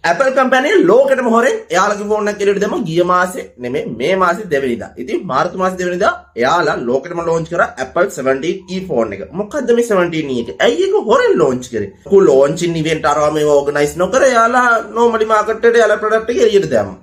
Apple company ලෝකෙටම හොරෙන් එයාලගේ phone එකක් එළියට දැම්ම ගිය මාසේ නෙමෙයි, මේ මාසේ දෙවෙනිදා. ඉතින් මාර්තු මාසේ දෙවෙනිදා එයාලා ලෝකෙටම ලොන්ච් කරා Apple 17e phone එක. මොකද්ද මේ 17e එක? ඇයි ඒක හොරෙන් ලොන්ච් කරේ? කු ලොන්චින් ඉවෙන්ට් අරවා මේව ඕගනයිස් නොකර එයාලා නෝමලි මාකට් එකට එයාලා ප්‍රොඩක්ට් එක එළියට දැම්මා.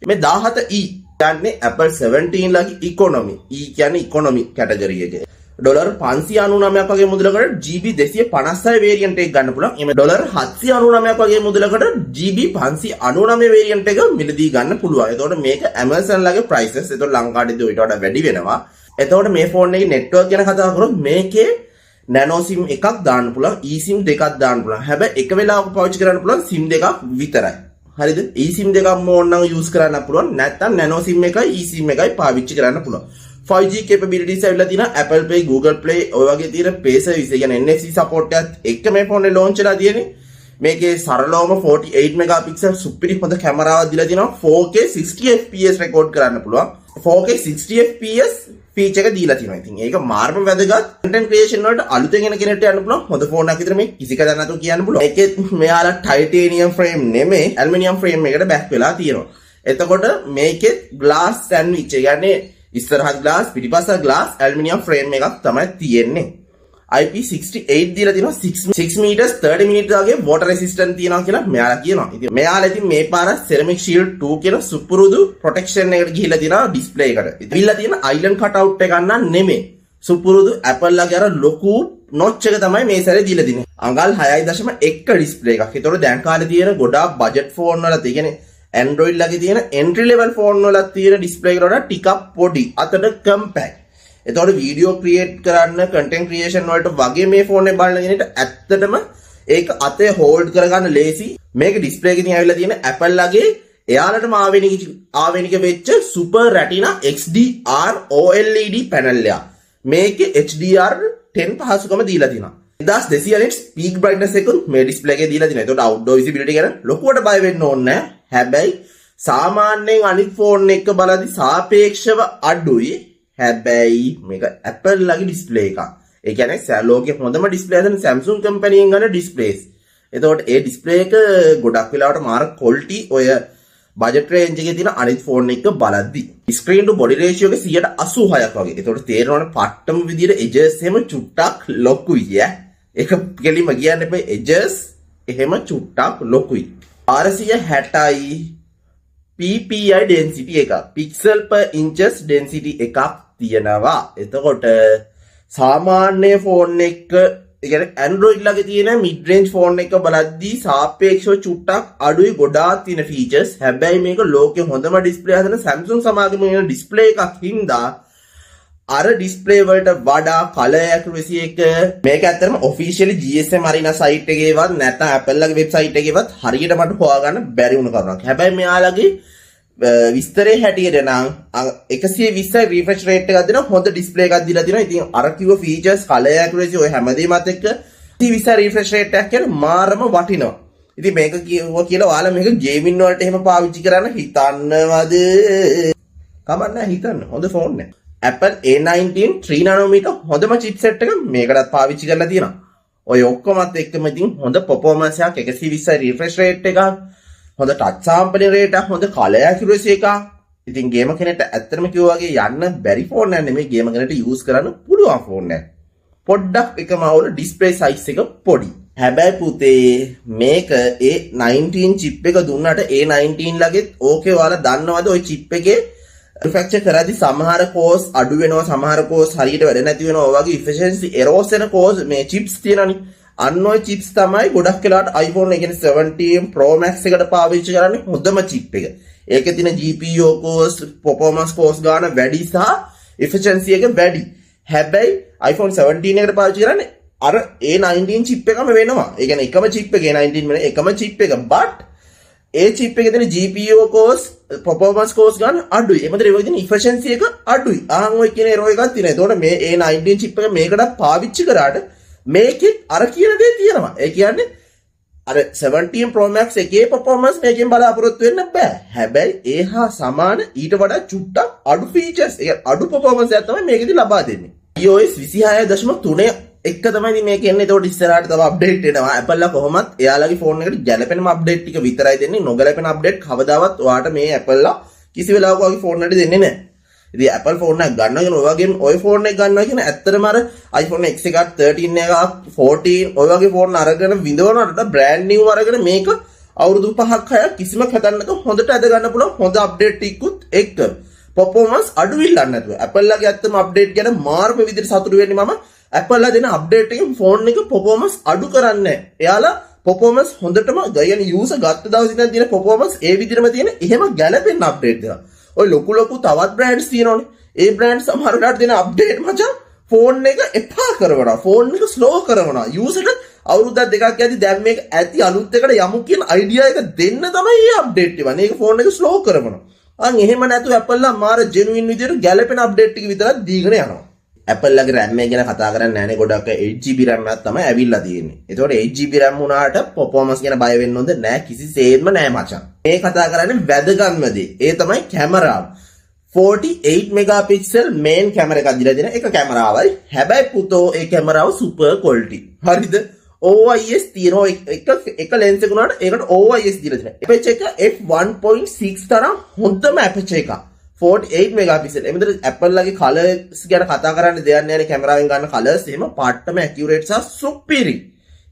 මේ 17e කියන්නේ Apple 17 ලගේ ඉකොනොමි. E කියන්නේ ඉකොනොමි කැටගරි එක. ඩොලර් 599ක් වගේ මුදලකට GB 256 variant එක ගන්න පුළුවන්. එimhe ඩොලර් 799ක් වගේ මුදලකට GB 599 variant එක මිලදී ගන්න පුළුවන්. එතකොට මේක Amazon ලගේ ප්‍රයිසස්. එතකොට ලංකාවේදී ඊට වඩා වැඩි වෙනවා. එතකොට මේ ෆෝන් එකේ නෙට්වර්ක් ගැන කතා කරොත් මේකේ නැනෝ සිම් එකක් දාන්න පුළුවන්, eSIM දෙකක් දාන්න පුළුවන්. හැබැයි එක වෙලාවක පාවිච්චි කරන්න පුළුවන් සිම් දෙකක් විතරයි. හරිද? eSIM දෙකක්ම ඕන නම් යූස් කරන්න පුළුවන්. නැත්නම් නැනෝ සිම් එකයි eSIM එකයි පාවිච්චි කරන්න පුළුවන්. 5G capabilities ඇවිල්ලා තියෙනවා. Apple Pay, Google Play ඔය වගේ තියෙන Pay service, ඒ කියන්නේ NFC support එකත් එක්ක මේ ෆෝන් එක ලොන්ච් වෙලා තියෙන්නේ. මේකේ සරලවම 48 මෙගාපික්සල් සුපිරි හොඳ කැමරාවක් දීලා තියෙනවා. 4K 60 fps record කරන්න පුළුවන්. 4K 60 fps feature එක දීලා තියෙනවා. ඉතින් ඒක මාර්ම වැදගත්. කන්ටෙන්ට් ක්‍රියේෂන් වලට අලුතෙන් එන කෙනෙක්ට යන්න පුළුවන් හොඳ ෆෝන් එකක් විතර මේ කිසි කදක් නැතුව කියන්න පුළුවන්. ඒකෙත් මෙයාලා ටයිටේනියම් ෆ්‍රේම් නෙමෙයි, ඇලුමිනියම් ෆ්‍රේම් එකට බැක් වෙලා තියෙනවා. එතකොට මේකෙත් ග්ලාස් සෑන්ඩ්විච්, ඒ කියන්නේ ඉස්සරහත් ග්ලාස් පිටිපස්ස ග්ලාස් ඇලුමිනියම් ෆ්‍රේම් එකක් තමයි තියෙන්නේ. IP68 දීලා තියෙනවා. 6 meters 30 minutes වගේ water resistant තියෙනවා කියලා මෙයාලා කියනවා. ඉතින් මෙයාලා ඉතින් මේ පාර ceramic shield 2 කියන සුපුරුදු protection එකට ගිහිල්ලා තියෙනවා ඩිස්ප්ලේ එකට. ඉතින් ඉල්ලා තියෙන island cutout එකක් නම් නෙමෙයි. සුපුරුදු Apple ලගේ අර ලොකු නොච් එක තමයි මේ සැරේ දීලා තියෙන්නේ. අඟල් 6.1 ඩිස්ප්ලේ එකක්. ඒතකොට දැන් කාලේ තියෙන ගොඩාක් බජට් ෆෝන් වලත්, ඒ කියන්නේ Android ලගේ තියෙන entry level phone වලත් තියෙන ඩිස්ප්ලේ එකට වඩා ටිකක් පොඩි, අතට කම්පැක්ට්. එතකොට වීඩියෝ ක්‍රියේට් කරන්න, කන්ටෙන්ට් ක්‍රියේෂන් වලට වගේ මේ ෆෝන් එක බලන කෙනෙක්ට ඇත්තටම ඒක අතේ හෝල්ඩ් කරගන්න ලේසි. මේක ඩිස්ප්ලේ එකකින් ඇවිල්ලා තියෙන Apple ලගේ එයාලටම ආවේනික ආවේනික වෙච්ච Super Retina XDR OLED panel එකක්. මේකේ HDR 10 පහසුකම දීලා තියෙනවා. 1200 nits peak brightness එකකුත් මේ ඩිස්ප්ලේ එකේ දීලා තියෙනවා. එතකොට outdoor visibility ගැන ලොකුවට බය වෙන්න ඕනේ නැහැ. හැබැයි සාමාන්‍යයෙන් අනිත් ෆෝන් එක බලද්දි සාපේක්ෂව අඩුයි. හැබැයි මේක Apple ලගේ ඩිස්ප්ලේ එකක්. ඒ කියන්නේ ලෝකේ හොඳම ඩිස්ප්ලේ හදන Samsung කම්පැනි එකෙන් ගන්න ඩිස්ප්ලේස්. එතකොට ඒ ඩිස්ප්ලේ එක ගොඩක් වෙලාවට මාර ක්වොලිටි ඔය බජට් රේන්ජ් එකේ තියෙන අනිත් ෆෝන් එක බලද්දි. ස්ක්‍රීන් ටු බොඩි රේෂියෝ එක 86ක් වගේ. එතකොට තේරෙනවනේ පට්ටම විදියට එජස් එහෙම චුට්ටක් ලොකුයි ඈ. ඒක කෙලින්ම කියන්න එපා, එජස් එහෙම චුට්ටක් ලොකුයි. 460යි PPI density එකක්. Pixel per inches density එකක් තියෙනවා. එතකොට සාමාන්‍ය ෆෝන් එක, ඒ කියන්නේ Android ළඟ තියෙන mid range phone එක බලද්දී සාපේක්ෂව චුට්ටක් අඩුයි ගොඩාක් තියෙන ෆීචර්ස්. හැබැයි මේක ලෝකේ හොඳම ඩිස්ප්ලේ හදන Samsung සමාගමේ වෙන ඩිස්ප්ලේ එකක් හින්දා අර ඩිස්ප්ලේ වලට වඩා කලර් ඇකියුරසි එක, මේක ඇත්තටම ඔෆිෂියලි GSM Arena site එකේවත් නැත්නම් Apple ලගේ වෙබ්සයිට් එකේවත් හරියට මට හොයාගන්න බැරි වුණ කරුණක්. හැබැයි මෙයාලගේ විස්තරේ හැටියට නම් 120යි රිෆ්‍රෙෂ් රේට් එකක් දෙනවා, හොඳ ඩිස්ප්ලේ එකක් දීලා තියෙනවා. ඉතින් අර කිව්ව ෆීචර්ස්, කලර් ඇකියුරසි ඔය හැමදේමත් එක්ක 120 රිෆ්‍රෙෂ් රේට් එකක් කියන්නේ මාරම වටිනවා. ඉතින් මේක කිව්වා කියලා ඔයාලා මේක ගේමින් වලට එහෙම පාවිච්චි කරන්න හිතන්නවද? කමක් නැහැ, හිතන්න. හොඳ ෆෝන් එක. Apple A19 3 nanometer හොඳම චිප්සෙට් එක මේකටත් පාවිච්චි කරලා තියෙනවා. ඔය ඔක්කොමත් එක්කම ඉතින් හොඳ පර්ෆෝමන්ස් එකක්, 120යි රිෆ්‍රෙෂ් රේට් එකක්, හොඳ ටච් සාම්පලින් රේට් එකක්, හොඳ කලර් ඇකියුරසි එකක්. ඉතින් ගේම කෙනෙක්ට ඇත්තටම කිව්වා වගේ යන්න බැරි ෆෝන් එකක් නෙමෙයි, ගේම කෙනෙක්ට යූස් කරන්න පුළුවන් ෆෝන් එකක්. පොඩ්ඩක් එකම අවුල ඩිස්ප්ලේ සයිස් එක පොඩි. හැබැයි පුතේ මේක A19 chip එක දුන්නට A19 ලගෙත් ඕකේ ඔයාලා දන්නවද, ඔය චිප් එකේ මැනුෆැක්චර් කරද්දි සමහර කෝස් අඩු වෙනවා, සමහර කෝස් හරියට වැඩ නැති වෙනවා. ඔය වගේ ඉෆිෂියන්සි එරෝස් එන කෝස් මේ චිප්ස් තියෙනවනේ. අන්න ඔය චිප්ස් තමයි ගොඩක් වෙලාවට iPhone, ඒ කියන්නේ 17 Pro Max එකට පාවිච්චි කරන්නේ හොඳම චිප් එක. ඒකේ තියෙන GPU course, performance course ගාන වැඩි සහ එෆිෂියන්සි එක වැඩි. හැබැයි iPhone 17 එකට පාවිච්චි කරන්නේ අර A19 chip එකම වෙනවා. ඒ කියන්නේ එකම චිප් එක, A19 වෙන එකම චිප් එක, but A chip එකේ තියෙන GPU course, performance course ගන්න අඩුයි. ඒ මොකද ඒ වගේ තියෙන එෆිෂියන්සි එක අඩුයි. ආන් ඔය කියන එරෝ එකක් තියෙනවා. එතකොට මේ A19 chip එක මේකට පාවිච්චි කරාට මේකෙත් අර කියන දේ තියෙනවා. ඒ කියන්නේ අර 17 Pro Max එකේ පර්ෆෝමන්ස් මේකෙන් බලාපොරොත්තු වෙන්න බෑ. හැබැයි ඒ හා සමාන, ඊට වඩා චුට්ටක් අඩු ෆීචර්ස්, ඒ කියන්නේ අඩු පර්ෆෝමන්ස් එකක් තමයි මේකෙදි ලබා දෙන්නේ. iOS 26.3 එක තමයි ඉතින් මේක එන්නේ. ඒතකොට ඉස්සරහට තව අප්ඩේට් එනවා. Apple ලා කොහොමත් එයාලගේ ෆෝන් එකට ගැලපෙනම අප්ඩේට් ටික විතරයි දෙන්නේ. නොගැලපෙන අප්ඩේට් කවදාවත් ඔයාට මේ Apple ලා කිසි වෙලාවක ඔයාගේ ෆෝන් එකට දෙන්නේ නැහැ. ඉතින් Apple phone එකක් ගන්නවා කියන ඔය වගේම ඔය ෆෝන් එක ගන්නවා කියන ඇත්තටම අර iPhone X එකක්, 13 එකක්, 14 ඔය වගේ ෆෝන් අරගෙන විඳවනවට බ්‍රෑන්ඩ් නිව් අරගෙන මේක අවුරුදු 5ක් 6ක් කිසිම කතක් නැතුව හොඳට ඇද ගන්න පුළුවන්, හොඳ අප්ඩේට් ටිකුත් එක්ක, පර්ෆෝමන්ස් අඩු වෙන්නේ නැතුව. Apple ලගේ ඇත්තම අප්ඩේට් ගැන මාරම විදිහට සතුටු වෙන්නේ මම. Apple ලා දෙන අප්ඩේට් එකෙන් ෆෝන් එක පර්ෆෝමන්ස් අඩු කරන්නේ නැහැ. එයාලා පර්ෆෝමන්ස් හොඳටම ගයන යූසර් ගත්ත දවසේ ඉඳන් තියෙන පර්ෆෝමන්ස් ඒ විදිහටම තියෙන එහෙම ගැලපෙන අප්ඩේට් දෙනවා. ඔය ලොකු ලොකු තවත් බ්‍රෑන්ඩ්ස් තියෙනවනේ. ඒ බ්‍රෑන්ඩ් සමහර වෙලාවට දෙන අප්ඩේට් මචං ෆෝන් එක එපා කරනවා. ෆෝන් එක ස්ලෝ කරනවා. යූසර්ට අවුරුද්දක් දෙකක් යද්දි දැන් මේක ඇති, අලුත් එකට යමු කියන අයිඩියා එක දෙන්න තමයි මේ අප්ඩේට් එක වන්නේ. ඒක ෆෝන් එක ස්ලෝ කරනවා. අන් එහෙම නැතුව Apple ලා මාර ජෙනුයින් විදියට ගැලපෙන අප්ඩේට් ටික විතරක් දීගෙන යනවා. Apple ලගේ RAM එක ගැන කතා කරන්නේ නැහනේ ගොඩක්. 8 GB RAM එකක් තමයි ඇවිල්ලා තියෙන්නේ. ඒතකොට 8 GB RAM වුණාට පර්ෆෝමන්ස් ගැන බය වෙන්න හොඳ නෑ, කිසිසේත්ම නෑ මචං. මේ කතා කරන්නේ වැදගත්ම දේ. ඒ තමයි කැමරාව. 48 මෙගාපික්සල් මේන් කැමරා එකක් දීලා දෙන එක කැමරාවයි. හැබැයි පුතෝ, ඒ කැමරාව සුපර් ක්වොලිටි. හරිද? OIS තියෙනවා. එක එක ලෙන්ස් එක උනාට ඒකට OIS දීලා දෙනවා. ඇපචර් එක f1.6 තරම් හොඳම ඇපචර් එකක්. 48 මෙගාපික්සල්. එමෙතන Apple ලගේ කලර්ස් ගැන කතා කරන්න දෙයක් නෑනේ. කැමරාවෙන් ගන්න කලර්ස් එහෙම පට්ටම ඇකියුරේට් සහ සුපිරි.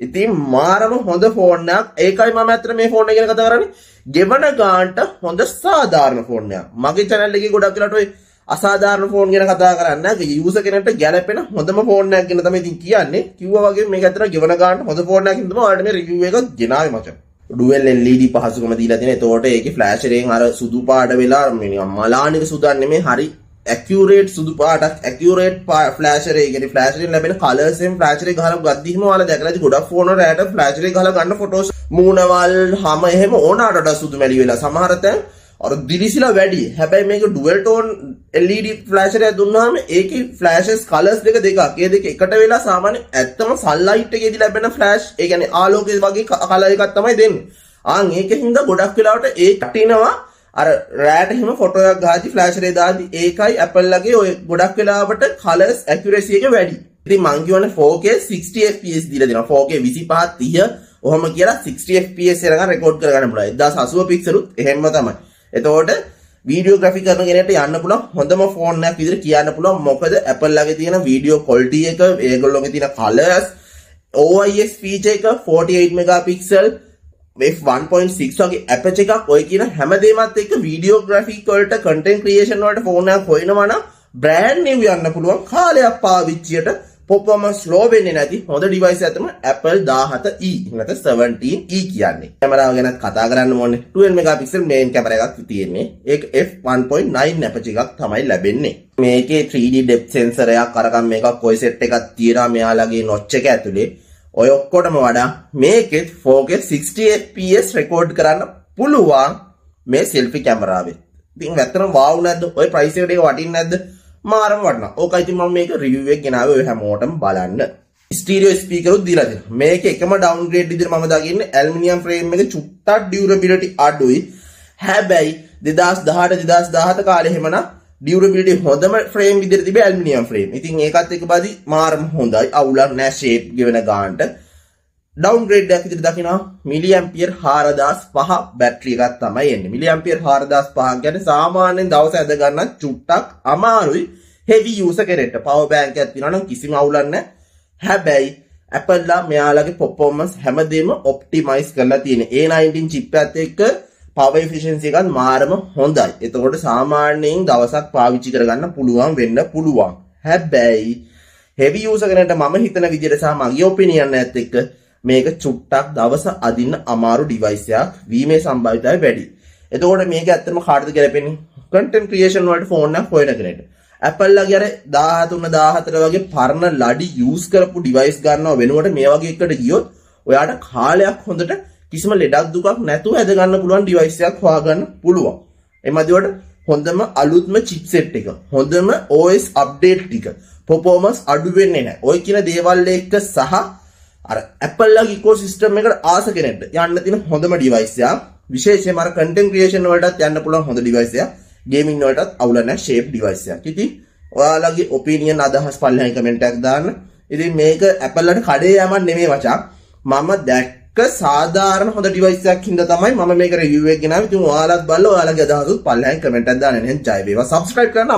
ඉතින් මාරම හොඳ ෆෝන් එකක්. ඒකයි මම ඇත්තට මේ ෆෝන් එක ගැන කතා කරන්නේ. ගෙවන ගානට හොඳ සාධාරණ ෆෝන් එකක්. මගේ චැනල් එකේ ගොඩක් වෙලාවට ඔය අසාධාරණ ෆෝන් ගැන කතා කරන්නේ නැහැ. යූසර් කෙනෙක්ට ගැලපෙන හොඳම ෆෝන් එකක් ගැන තමයි ඉතින් කියන්නේ. කිව්වා වගේ මේක ඇත්තට ගෙවන ගානට හොඳ ෆෝන් එකක් හින්දා ඔයාලට මේ රිවිව් එක ගෙනාවේ මචං. ඩුවල් LED පහසුකම දීලා තියෙන. එතකොට ඒකේ ෆ්ලෑෂ් එකෙන් අර සුදු පාට වෙලා මේ නිකන් මලානික සුදක් නෙමෙයි, හරි ඇකියුරේට් සුදු පාටක්, ඇකියුරේට් ෆ්ලෑෂ් එක. ඒ කියන්නේ ෆ්ලෑෂ් එකෙන් ලැබෙන කලර්ස් එකෙන් ෆ්ලෑෂ් එක ගහලා ගද්දිම ඔයාලා දැකලා ඇති ගොඩක් ෆෝන් වල රැට ෆ්ලෑෂ් එක ගහලා ගන්න ෆොටෝස් මූණවල් හැම එහෙම ඕනාට වඩා සුදු මැලි වෙලා සමහර තැන් අර දිලිසිලා වැඩි. හැබැයි මේක ඩුවල් ටෝන් LED flash එකක් දුන්නාම ඒකේ ෆ්ලෑෂස් කලර්ස් දෙක දෙකක්. ඒ දෙක එකට වෙලා සාමාන්‍ය ඇත්තම සන්ලයිට් එකේදී ලැබෙන ෆ්ලෑෂ්, ඒ කියන්නේ ආලෝකය වගේ කලර් එකක් තමයි දෙන්නේ. ආන් ඒකෙන් ගොඩක් වෙලාවට ඒ කටිනවා අර රෑට එහෙම ෆොටෝ එකක් ගහද්දි ෆ්ලෑෂ් එකේ දාද්දි. ඒකයි Apple ලගේ ඔය ගොඩක් වෙලාවට කලර්ස් ඇකියුරසි එක වැඩි. ඉතින් මං කියවනේ 4K 60 fps දීලා දෙනවා. 4K 25 30 ඔහොම කියලා 60 fps එනකන් රෙකෝඩ් කරගන්න පුළුවන්. 1080 පික්සලුත් එහෙම්ම තමයි. එතකොට වීඩියෝග්‍රැෆි කරන කෙනෙක්ට යන්න පුළුවන් හොඳම ෆෝන් එකක් විදිහට කියන්න පුළුවන්. මොකද Apple ලගේ තියෙන වීඩියෝ ක්වොලිටි එක, ඒගොල්ලෝගේ තියෙන කලර්ස්, OIS feature එක, 48 මෙගාපික්සල් f1.6 වගේ ඇපචර් එකක්, ඔය කියන හැම දෙයක්මත් එක්ක වීඩියෝග්‍රැෆි වලට, කන්ටෙන්ට් ක්‍රියේෂන් වලට ෆෝන් එකක් හොයනවා නම් බ්‍රෑන්ඩ් නිව් යන්න පුළුවන්. කාලයක් පාවිච්චියට පර්ෆෝමන්ස් ස්ලෝ වෙන්නේ නැති හොඳ ඩිවයිස් එක තමයි Apple 17e නැත්නම් 17e කියන්නේ. කැමරාව ගැන කතා කරන්න ඕනේ. 12 මෙගාපික්සල් මේන් කැමරා එකක් තියෙන්නේ. ඒක f1.9 ඇපචර් එකක් තමයි ලැබෙන්නේ. මේකේ 3D depth sensor එකක් අරගම් මේකක් ඔය සෙට් එකක් තියෙනවා මෙයාලගේ නොච් එක ඇතුලේ. ඔය ඔක්කොටම වඩා මේකෙත් 4K 60 fps record කරන්න පුළුවන් මේ සෙල්ෆි කැමරාවෙන්. ඉතින් ඇත්තටම වාව් නැද්ද? ඔය ප්‍රයිස් එකට ඒක වටින්නේ නැද්ද? මාරම වටිනවා. ඕකයි ඉතින් මම මේක රිවිව් එක ගෙනාවේ ඔය හැමෝටම බලන්න. ස්ටීරියෝ ස්පීකර් උත් දීලා තියෙනවා. මේක එකම ඩවුන්ග්‍රේඩ් විදිහට මම දකින්නේ ඇලුමිනියම් ෆ්‍රේම් එක චුට්ටක් ඩියුරබිලිටි අඩුයි. හැබැයි 2018 2017 කාලේ එහෙමනම් ඩියුරබිලිටි හොඳම ෆ්‍රේම් විදිහට තිබේ ඇලුමිනියම් ෆ්‍රේම්. ඉතින් ඒකත් එක්ක බදි මාරම හොඳයි. අවුලක් නෑ ෂේප් ගෙවෙන ගානට. ඩවුන්ග්‍රේඩ් එකක් විදිහට දකිනවා මිලි ඇම්පියර් 4005 බැටරි එකක් තමයි එන්නේ. මිලි ඇම්පියර් 4005 කියන්නේ සාමාන්‍යයෙන් දවස ඇද ගන්න චුට්ටක් අමාරුයි හෙවි යූසර් කෙනෙක්ට. පවර් බැංක් එකක් තියෙනවා නම් කිසිම අවුලක් නැහැ. හැබැයි Apple ලා මෙයාලගේ පර්ෆෝමන්ස් හැමදේම ඔප්ටිමයිස් කරලා තියෙන. A19 chip එකත් එක්ක පවර් එෆිෂියන්සි එකත් මාරම හොඳයි. එතකොට සාමාන්‍යයෙන් දවසක් පාවිච්චි කරගන්න පුළුවන් වෙන්න පුළුවන්. හැබැයි හෙවි යූසර් කෙනෙක්ට මම හිතන විදිහට සහ මගේ ඔපිනියන් එකත් එක්ක මේක චුට්ටක් දවස අදින්න අමාරු ඩිවයිස් එකක් වීමේ සම්භාවිතාවය වැඩි. එතකොට මේක ඇත්තටම කාටද ගැලපෙන්නේ? කන්ටෙන්ට් ක්‍රියේෂන් වලට ෆෝන් එකක් හොයන කෙනෙක්ට. Apple ලගේ අර 13 14 වගේ පරණ ලඩි යූස් කරපු ඩිවයිස් ගන්නව වෙනුවට මේ වගේ එකකට ගියොත් ඔයාට කාලයක් හොඳට කිසිම ලෙඩක් දුකක් නැතුව ඇද ගන්න පුළුවන් ඩිවයිස් එකක් හොයාගන්න පුළුවන්. ඒ මදිවට හොඳම අලුත්ම චිප්සෙට් එක, හොඳම OS update ටික, පර්ෆෝමන්ස් අඩු වෙන්නේ නැහැ. ඔය කියන දේවල් එක්ක සහ අර Apple ලගේ ඉකෝසිස්ටම් එකට ආස කෙනෙක්ට යන්න තියෙන හොඳම ඩිවයිස් එකක්. විශේෂයෙන්ම අර කන්ටෙන්ට් ක්‍රියේෂන් වලටත් යන්න පුළුවන් හොඳ ඩිවයිස් එකක්. ගේමින් වලටත් අවුල නැහැ, ෂේප් ඩිවයිස් එකක්. ඉතින් ඔයාලගේ ඔපිනියන් අදහස් පල්ලෙහායින් කමෙන්ට් එකක් දාන්න. ඉතින් මේක Apple වලට කඩේ යාමක් නෙමෙයි මචං. මම දැක්ක සාධාරණ හොඳ ඩිවයිස් එකක් හින්දා තමයි මම මේක රිවිව් එක ගෙනාවේ. ඉතින් ඔයාලත් බලලා ඔයාලගේ අදහසුත් පල්ලෙහායින් කමෙන්ට් එකක් දාන්න. එහෙනම් ජය වේවා. සබ්ස්ක්‍රයිබ් කරන්න.